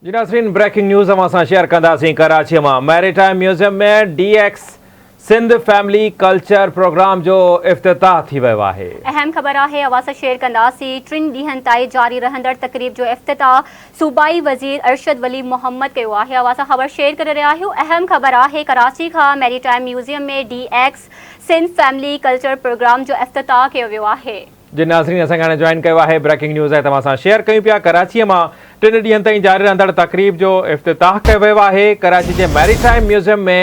جي ناظرين breaking news اوهان سان شيئر ڪنداسين ڪراچي مان maritime museum ۾ D X Sindh family culture programme جو افتتاح ٿي ويو آهي. اهم خبر آهي اوهان سان شيئر ڪنداسين ٽن ڏينهن تائين جاري رهندڙ تقريب جو افتتاح صوبائي وزير ارشد ولي محمد ڪيو آهي اوهان سان خبر شيئر ڪري رهيا آهيون اهم خبر آهي ڪراچي کان ميري time museum ۾ D X Sindh family culture programme جو افتتاح ڪيو ويو آهي. جي ناظرين اسان کي هاڻي جوائن ڪيو آهي بريڪنگ نيوز آهي توهان سان شيئر ڪيون پيا ڪراچي مان ٽن ڏينهن تائين جاري رهندڙ تقريب جو افتتاح ڪيو ويو آهي ڪراچي جي maritime museum ۾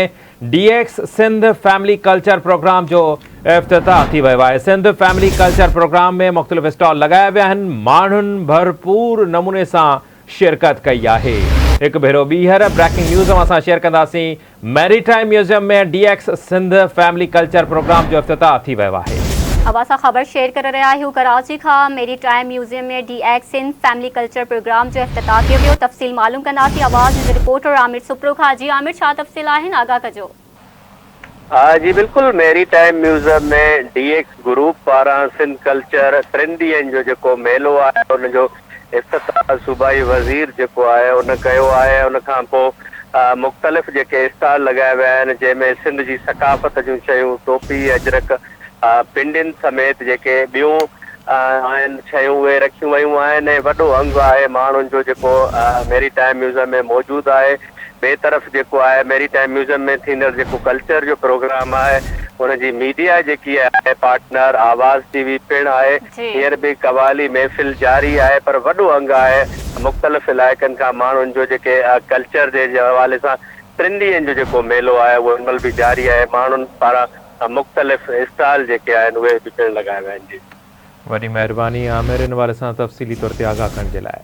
D X Sindh family culture programme جو افتتاح ٿي ويو آهي سنڌ فيملي ڪلچر پروگرام ۾ مختلف اسٽال لڳايا ويا آهن ماڻهن ڀرپور نموني سان شرڪت ڪئي آهي هڪ ڀيرو ٻيهر بريڪنگ نيوز اوهان سان شيئر ڪنداسين maritime museum ۾ D X Sindh family culture programme جو افتتاح ٿي ويو آهي. اوهان سان خبر شيئر ڪري رهيا آهيون ڪراچي کان ميري time museum ۾ D X Sindh family culture programme جو افتتاح ڪيو ويو تفصيل معلوم ڪنداسين آواز نيوز رپورٽر عامر سپرو کان جي عامر ڇا تفصيل آهن آگاهه ڪجو. جي بلڪل maritime museum ۾ D X group پاران سنڌ ڪلچر ٽن ڏينهن جو جيڪو ميلو آهي ان جو افتتاح صوبائي وزير جيڪو آهي ان ڪيو آهي ان کان پوء مختلف جيڪي اسٽال لڳايا ويا آهن جنهن ۾ سنڌ جي ثقافت جون شيون ٽوپي اجرڪ پنڊين سميت جيڪي ٻيون آهن شيون اهي رکيون ويون آهن ۽ وڏو انگ آهي ماڻهن جو جيڪو ميري ٽائيم ميوزم ۾ موجود آهي ٻئي طرف جيڪو آهي ميري ٽائيم ميوزيم ۾ ٿيندڙ جيڪو ڪلچر جو پروگرام آهي ان جي ميڊيا جيڪي آهي پارٽنر آواز ٽي وي پڻ آهي هينئر به قوالي محفل جاري آهي پر وڏو انگ آهي مختلف علائقن کان ماڻهن جو جيڪي ڪلچر جي حوالي سان ٽن ڏينهن جو جيڪو ميلو آهي اهو هن مهل به جاري آهي ماڻهن پاران مختلف اسٽال جيڪي آهن اهي به پڻ لڳايا ويا آهن جي. وڏي مهرباني عامر ان حوالي سان تفصيلي طور تي آگاهه ڪرڻ جي لاء.